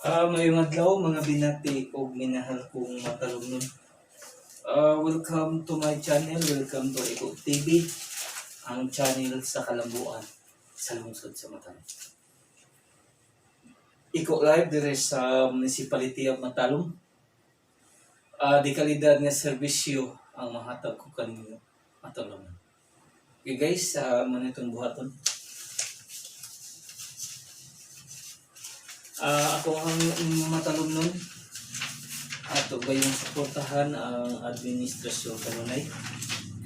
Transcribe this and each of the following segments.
Maayong adlaw, mga binati ug minahal kong matalumnon. Welcome to my channel, welcome to Eko TV, ang channel sa kalambuan sa lungsod sa Matalom. Eko Live dire sa Municipality of Matalom. Di kalidad nga serbisyo ang mahatag ko kaninyo, matalom. Okay guys, mao na itong buhaton. Ako ang inyong matalumnon. Ato ba yung suportahan ang administrasyon kanunay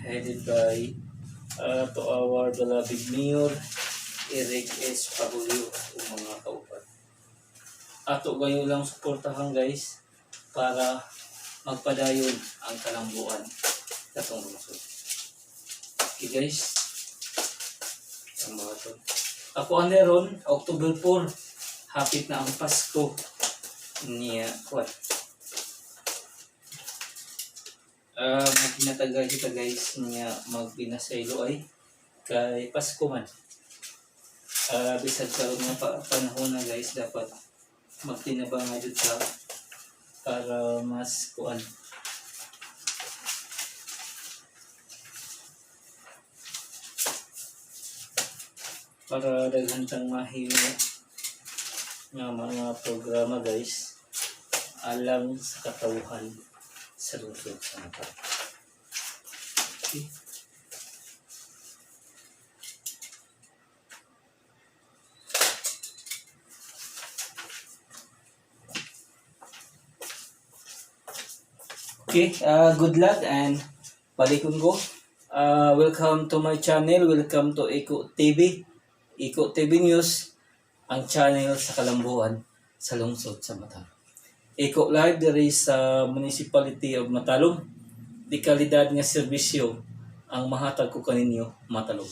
headed by to our beloved Mayor Eric S. Pagulio ug mga kauban. Ato gayo lang suportahan, guys, para magpadayon ang kalambuan katong lungsod. Okay guys, ang mga to. Ako ang ron, October 4, hapit na ang Pasko niya, kuan. Maghinatagay kita, guys, niya magbinasaylo ay kay Pasko man. Bisag karon nga panahon na, guys, dapat magtinabang nga jud ta para mas kuan. Para daghan tang mahimo nga mga programa, guys, alang sa katawhan sa lungsod sa Matalom. Okay. Okay, good luck and palikon ko. Welcome to my channel. Welcome to Eko TV. Eko TV News, ang channel sa kalambuan sa lungsod sa Matalom. Eko Live diri sa Municipality of Matalom. Di kalidad nga serbisyo ang mahatag ko kaninyo, Matalom.